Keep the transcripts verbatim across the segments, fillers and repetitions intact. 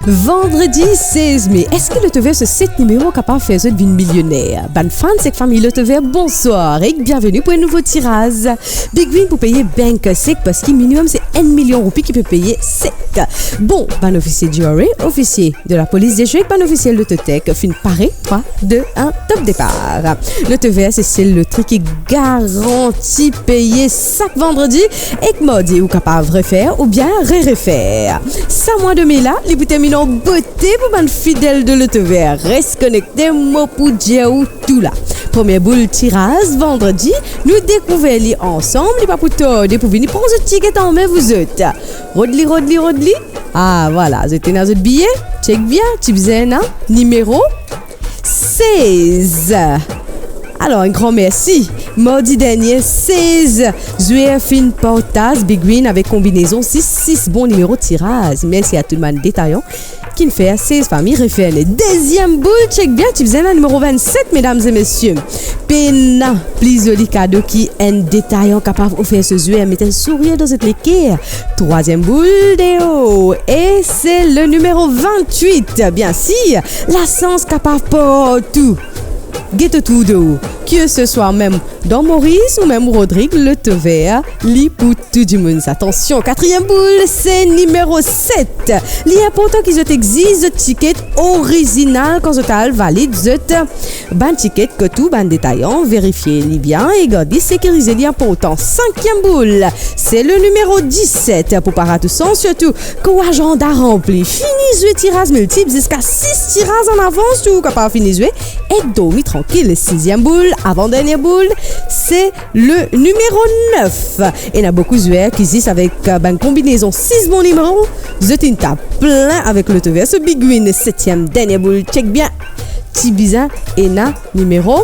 Vandredi sez me, eski Lotover so set nimero kapav fer zot vinn milioner? Bann fans ek fami Lotover, bonswar ek bienveni pou enn nouvo tiraz. Big Win pou peye bank sek, parski minimem se enn milion roupi ki pe peye sek. Bon, bann ofisie GRA, ofisie de lapolis de zwe ek bann ofisie Lototech finn pare, trwa, de, enn, top depar. Lotover se sel lotri ki garanti peye sak vandredi ek mardi, ou kapav refer oubien re-refer. Sa mwa de me la, li pou terminn an bote pou bann fidel de Lotover. Res konekte, mo pou dir ou tou la. Premie boul tiraz vandredi, nou dekouver li ansam, li pa pou tarde pou vini pran zot tiket an me, vouzot. Rod li, rod li, rod li. Ah, vwala, zot ena zot biye. Chek bien, ti bizin ena nimero sez. Alor, enn gran mersi. Mardi dernie, sez zwer finn partaz Big Win avek konbinezon sis, sis bon nimero tiraz. Mersi a tou bann detayan ki'nn fer sez fami refer net. Deziem boul, chek bien, ti bizin ena nimero vennset, medam e mesie. Pena pli zoli kado ki enn detayan kapav ofer so zwer, met enn sourir dan zot leker. Trwaziem boul deor, e se le nimero vennwit. Biensir, lasans kapav partou. Get otour de ou, ke se swa mem dan Moris ou mem Rodrig, Lotover, li pou tou dimoun. Atansion, katriem boul, se nimero set. Li inportan ki zot exiz zot tiket orizinal kan zot al valid zot bann tiket kot tou bann detayan, verifie li bien e gard li sekirize, li inportan. Sinkiem boul, se le nimero diset. Pou pa rat ou sans, sirtou kan ou azanda ranpli, fini zwe tiraz miltip ziska sis tiraz an avans, ou kapav fini zwe ek dormi trankil. Siziem boul, avan dernie boul, se le nimero nef. Ena boukou zwer ki zis avek, eh, bann konbinezon sis bon nimero, zot inn tap plin avek Lotover so Big Win. Setiem, dernie boul, chek bien. Ti bizin ena nimero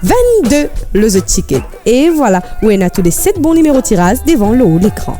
vennde lor zot tiket. E vwala, ou ena tou le set bon nimero tiraz devan lor ou lekran.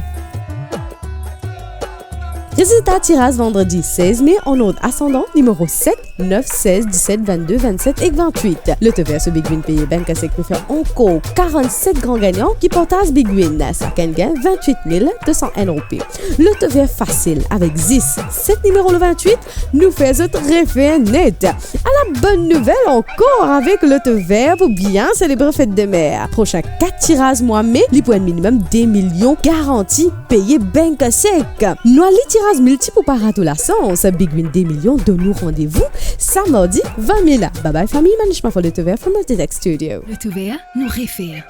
Rezilta tiraz vandredi sez me an ord asandan, nimero set, nef, sez, diset, vennde, vennset ek vennwit. Lotover so Big Win peye bank sek pou fer ankor karannset gran gagnan ki partaz Big Win. Sakenn gagn vennwit mil de san enn roupi. Lotover fasil avek zis set nimero le vennwit, nou fer zot refer net. Ala bonn nouvel ankor avek Lotover pou bien selebre fet de mer. Prosin kat tiraz mwa me, li pou enn minimem de milion garanti peye bank sek. Nou al li tiraz miltip pou pa rat ou lasans. Big Win de milion donn nou randevou sa mardi vin me la. Bye bye fami, Manish Mafo Lotover from the Tech Studio. Lotover, nou refer.